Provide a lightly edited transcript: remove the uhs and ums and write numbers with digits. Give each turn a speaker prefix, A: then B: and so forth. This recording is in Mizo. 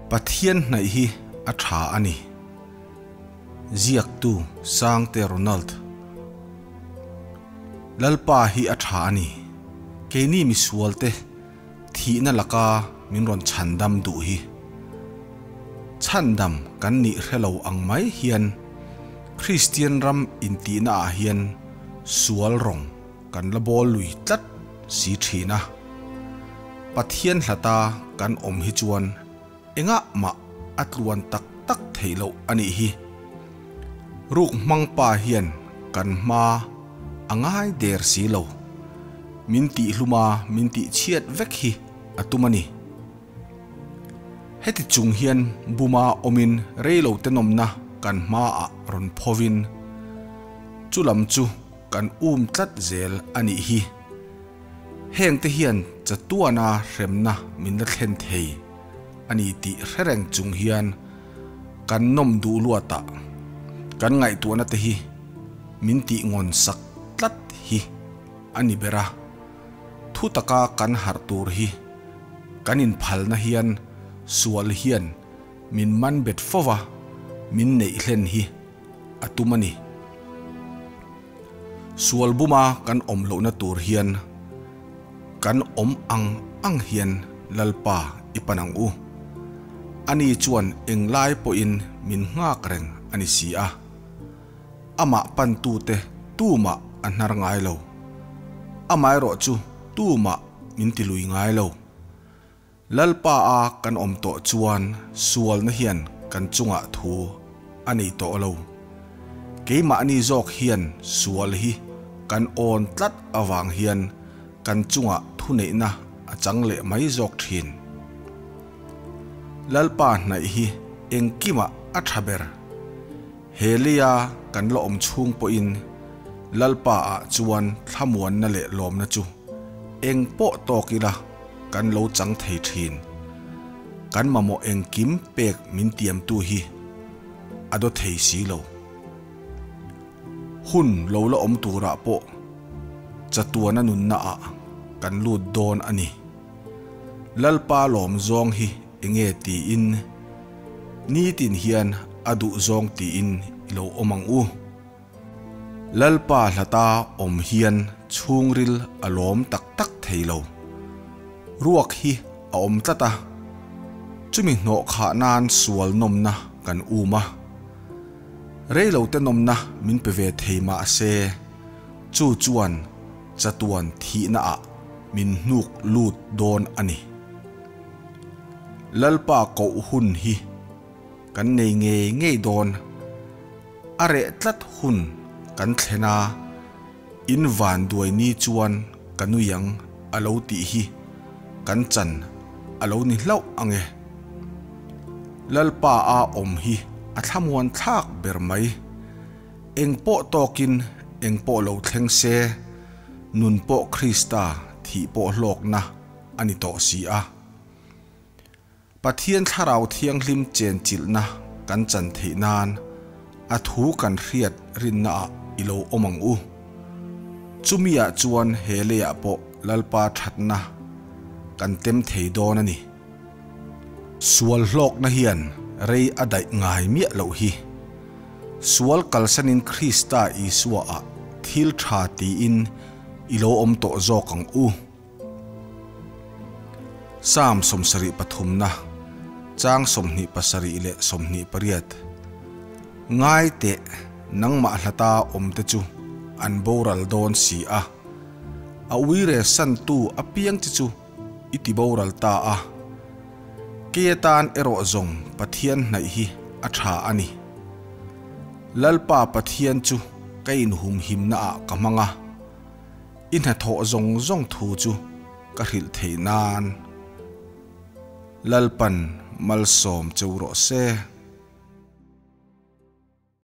A: Pathian hnaih hi a tha a ni. Ziaktu Sangte Ronald. Lalpa hi a tha a ni. Keini misualte thihna laka min rawn chhandam duh hi. Chhandam kan nih hrelo ang mai hian Kristian ram intihna ah hian sual rawng kan la bawl lui tlat si thin a. Pathian hlata kan awm hi chuan engah mah a tluan tak tak theih loh a nih hi. Ruk hmang pa hian kan hma a ngai der si lo. Min tihhlum a, min tihchhiat vek hi a tum a ni. Heti chung hian buma awmin reilo te nawmna kan hmaah rawn phovin chu lam chu kan um tlat zel a nih hi. Hengte hian chatuana hremna min la thlen thei a ni tih hre reng chung hian kan nawm duh luatah kan ngaihtuahna te hi min tih ngawn sak tlat hi a ni ber a. Thu taka kan harh tur hi kan inphalna hian sual hian min man bet fo va, min neih hlen hi a tum a ni. Sual buma kan awm lohna tur hian kan awm ang ang hian Lalpa i pan ang u. Ani chuan englai pawhin min nghak reng a ni si a. Amah pantute tumah a hnar ngai lo. Amaherawh chu tumah min ti lui ngai lo. Lalpa a kan awm tawh chuan sualna hian kan chungah thu a nei tawh lo. Keimahni zawk hian sual hi kan awn tlat avang hian kan chungah thuneihna a chang leh mai zawk thin. Lalpa hnaih hi engkimah a tha ber. He leia kan la awm chhung pawhin Lalpa ah chuan thlamuanna leh lawmna chu eng pawh tawk ila kan lo chang thei thin. Kan mamawh engkim pek min tiamtu hi a daw thei si lo. Hun lo la awm turah pawh chatuana nunna ah kan lut dawn a ni. Lalpa lawm zawng hi enge tiin nitin hian a duh zawng tiin i lo awm ang u. Lalpa hlata awm hian chhungril a lawm tak tak thei lo. Ruak hi a awm tlat a, chumi hnawh khah nan sual nawmna kan um a. Reilote nawmna min pe ve thei mah se, chu chuan chatuan thihna ah min hnuk lut dawn a ni. Lalpa koh hun hi kan nei ngei ngei dawn. A reh tlat hun kan thlen a, in van duai ni chuan ka nui ang a lo tih hi kan chan a lo ni hlauh ang e. Lalpa a awm hi a thlamuan thlak ber mai. Eng pawh tawkin eng pawh lo thleng se, nun pawh Krista thih pawh hlawkna a ni tawh si a. Pathian Thlarau Thianghlim chenchilhna kan chan theih nan a thu kan hriat rinnaah i lo awm ang u. Chumiah chuan he leiah pawh Lalpa thatna kan tem thei dawn a ni. Sual hlawkna hian rei a daih ngai miah loh hi. Sual kalsanin Krista Isuaah thil tha tiin i lo awm tawh zawk ang u. Psalm 73na, chang 27 leh 28. Ngai teh, nangmah hlata awmte chu an boral dawn si a, a uire santu apiang che chu i ti boral ta a. Kei atan erawh zawng Pathian hnaih hi a tha a ni. Lalpa Pathian chu ka inhumhimnaah ka hmang a. I hnathawh zawng zawng thu chu ka hrilh theih nan Lalpan malsawm cheu rawh se.